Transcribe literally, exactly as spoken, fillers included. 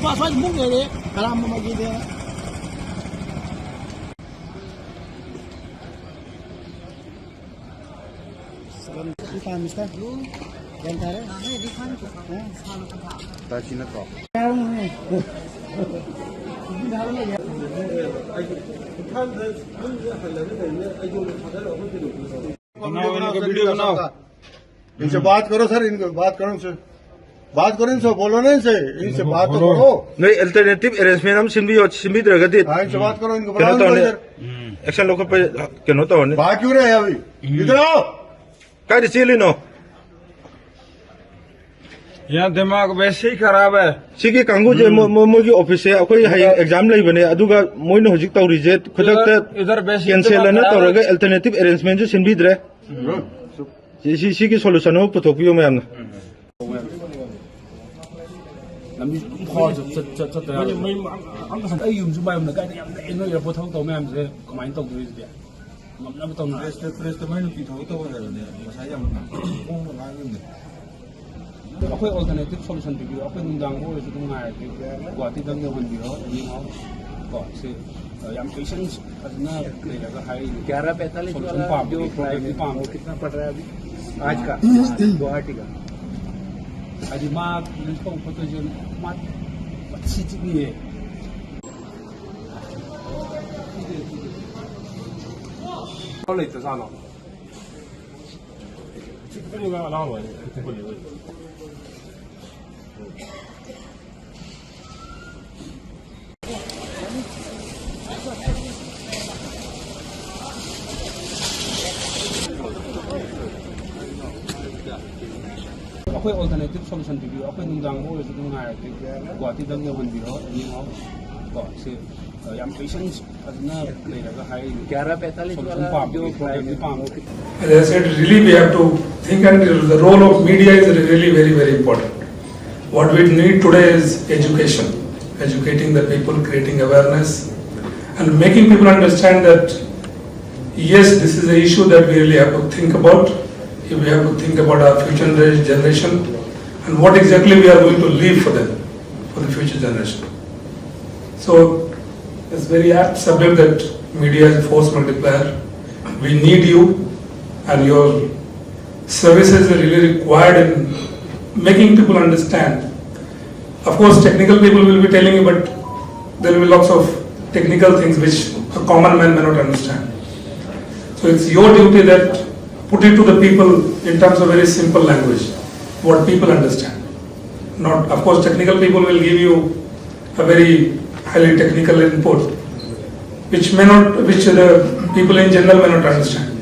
ꯑꯁ꯭ꯋꯥꯏꯗ ꯃꯨꯛ ꯂꯩꯔꯦ, ꯀꯔꯥꯝꯕ ꯃꯥꯏꯀꯩꯗ꯫ ꯒ꯭ꯌꯥꯟ ꯇꯥꯔꯦ? ꯍꯥ? ꯇꯥꯁꯤ ꯅꯠꯇ꯭ꯔꯣ? ꯏꯟꯁꯦ ꯕꯥꯠ ꯀꯔꯣ ꯁꯔ, ꯏꯟꯀꯣ ꯕꯥꯠ ꯀꯔꯣ ꯏꯟꯁꯦ. ꯕꯥꯠ ꯀꯔꯣ ꯏꯟꯁꯦ, ꯕꯣꯂꯣ ꯅ ꯏꯟꯁꯦ, ꯏꯟꯁꯦ ꯕꯥꯠ ꯇꯣ ꯀꯔꯣ. ꯅꯣꯏ ꯑꯜꯇꯔꯅꯦꯇꯤꯚ ꯑꯦꯔꯦꯟꯖꯃꯦꯟ ꯑꯃ ꯁꯤꯟꯕꯤꯌꯣ, ꯁꯤꯟꯕꯤꯗ꯭ꯔꯒꯗꯤ ꯍꯥ, ꯏꯟꯁꯦ ꯕꯥꯠ ꯀꯔꯣ, ꯏꯟꯀꯣ ꯀꯩꯅꯣ ꯕꯣꯂꯣ ꯇꯧꯔꯅꯤ, ꯁꯔ. ꯑꯦꯛꯁꯟ ꯂꯧꯈꯠꯄ ꯀꯩꯅꯣ ꯇꯧꯔꯅꯤ. ꯕꯥꯠ ꯀ꯭ꯌꯨ ꯔꯦ ꯍꯥꯏ ꯑꯚꯤ? ꯏꯗꯔ ꯑꯥꯎ. ꯀꯥꯏꯗ ꯆꯦꯜꯂꯤꯅꯣ? ꯌꯥ ꯗꯤꯃꯥꯒ ꯕꯦꯁꯤ ꯈꯔꯥꯕ ꯍꯥꯏ. ꯁꯤꯒꯤ ꯀꯥꯡꯕꯨꯁꯦ ꯃꯣ-, ꯃꯣ-, ꯃꯣꯏꯒꯤ ꯑꯣꯐꯤꯁꯁꯦ ꯑꯩꯈꯣꯏ ꯍꯌꯦꯡ ꯑꯦꯛꯖꯥꯝ ꯂꯩꯕꯅꯦ, ꯑꯗꯨꯒ ꯃꯣꯏꯅ ꯍꯧꯖꯤꯛ ꯇꯧꯔꯤꯁꯦ ꯈꯨꯗꯛꯇ ꯀꯦꯟꯁꯦꯜ ꯑꯅ ꯇꯧꯔꯒ ꯑꯜꯇꯔꯅꯦꯇꯤꯚ ꯑꯦꯔꯦꯟꯖꯃꯦꯟꯁꯨ ꯁꯤꯟꯕꯤꯗ꯭ꯔꯦ. ꯁꯤ, ꯁꯤ, ꯁꯤꯒꯤ ꯁꯣꯂꯨꯁꯟ ꯑꯃ ꯄꯨꯊꯣꯛꯄꯤꯌꯣ ꯃꯌꯥꯝꯅ. ꯂꯝꯕꯤ ꯑꯗꯨꯝ ꯐꯥꯎꯔ ꯆꯠ-, ꯆꯠ-, ꯆꯠ-, ꯆꯠꯇ ꯌꯥꯔꯣꯏ. ꯃꯩ, ꯃꯩ ꯑꯝꯇ ꯁꯟ-, ꯑꯩ ꯌꯨꯝꯁꯨ ꯃꯥꯏ ꯌꯨꯝꯗ ꯀꯥꯏꯗ ꯌꯥꯝ ꯅꯛꯑꯦ, ꯅꯣꯏ ꯑꯦꯌꯥꯔꯄꯣꯔꯠ ꯊꯕꯛ ꯇꯧꯕ ꯃꯌꯥꯝꯁꯦ ꯀꯃꯥꯏꯅ ꯇꯧꯗꯣꯏꯅꯣ ꯁꯤꯗꯤ? ꯉꯝꯅꯕ ꯇꯧꯅ꯫ ꯄ꯭ꯔꯦꯁꯇ, ꯄ꯭ꯔꯦꯁꯇ ꯃꯩ ꯅꯨꯡꯇꯤ ꯊꯕꯛ ꯇꯧꯕ ꯍꯥꯏꯕꯅꯦ, ꯉꯁꯥꯏ ꯌꯥꯝ ꯍꯣꯡꯅ ꯉꯥꯡꯉꯤꯕꯅꯦ꯫ ꯑꯩꯈꯣꯏ ꯑꯜꯇꯔꯅꯦꯇꯤꯚ ꯁꯣꯂꯨꯁꯟ ꯄꯤꯕꯤꯌꯨ, ꯑꯩꯈꯣꯏ ꯅꯨꯡꯗꯥꯡ ꯑꯣꯏꯔꯁꯨ ꯑꯗꯨꯝ ꯉꯥꯏꯔꯒꯦ, ꯒꯨꯋꯥꯍꯥꯇꯤꯗꯪ ꯌꯧꯍꯟꯕꯤꯔꯣ, ꯑꯦꯅꯤ ꯍꯥꯎ꯫ ꯀꯣ, ꯁꯤ, ꯑ, ꯌꯥꯝ ꯄꯦꯁꯦꯟꯁ ꯐꯖꯅ ꯂꯩꯔꯒ ꯍꯥꯏꯔꯤꯅꯤ꯫ ग्यारह पैंतालीस ꯁꯣꯂꯨꯁꯟ वाला ꯄꯥꯝꯕꯒꯤ जो ꯄ꯭ꯔꯣꯕ꯭ꯂꯦꯝꯗꯤ ꯄ꯭ꯔꯣꯕ꯭ꯂꯦꯝ ꯄꯥꯝꯕ꯫ कितना पड़ रहा है अभी? आज का? गुवाहाटी का। ꯑꯗꯤ ꯃꯥ ꯔꯤꯂꯤꯁ ꯇꯧꯕ ꯈꯣꯠꯇꯣꯏꯁꯦ ꯃꯥ ꯃꯊꯤ ꯆꯤꯠꯂꯤꯌꯦ꯫ ꯂꯩꯇ꯭ꯔꯖꯥꯠꯂꯣ? ꯑꯩꯈꯣꯏ ꯑꯜꯇꯔꯅꯦꯇꯤꯚ ꯁꯣꯂꯨꯁꯟ ꯄꯤꯕꯤꯌꯨ, ꯑꯩꯈꯣꯏ ꯅꯨꯡꯗꯥꯡ ꯑꯣꯏꯔꯁꯨ ꯑꯗꯨꯝ ꯉꯥꯏꯔꯒꯦ, ꯒꯨꯋꯥꯍꯥꯇꯤꯗꯪ ꯌꯧꯍꯟꯕꯤꯔꯣ, ꯑꯦꯅꯤ ꯍꯥꯎ꯫ ꯀꯣ, ꯁꯤ, ꯑ, ꯌꯥꯝ ꯄꯦꯁꯦꯟꯁ ꯐꯖꯅ ꯂꯩꯔꯒ ꯍꯥꯏꯔꯤꯅꯤ꯫ ग्यारह पैंतालीस ꯁꯣꯂꯨꯁꯟ वाला ꯄꯥꯝꯕꯒꯤ जो ꯄ꯭ꯔꯣꯕ꯭ꯂꯦꯝꯗꯤ ꯄ꯭ꯔꯣꯕ꯭ꯂꯦꯝ ꯄꯥꯝꯕ꯫ As I said, really we have to think, and the role of media is really very, very important. What we need today is education, educating the people, creating awareness, and making people understand that, yes, this is an issue that we really have to think about. If we have to think about our future gener-, generation and what exactly we are going to leave for them, for the future generation. So it's very apt subject that media is a force multiplier. We need you, and your services are really required in making people understand. Of course, technical people will be telling you, but there will be lots of technical things which a common man may not understand. So it's your duty that put it to the people in terms of very simple language, what people understand. Not, of course, technical people will give you a very highly technical input, which may not, which the people in general may not understand.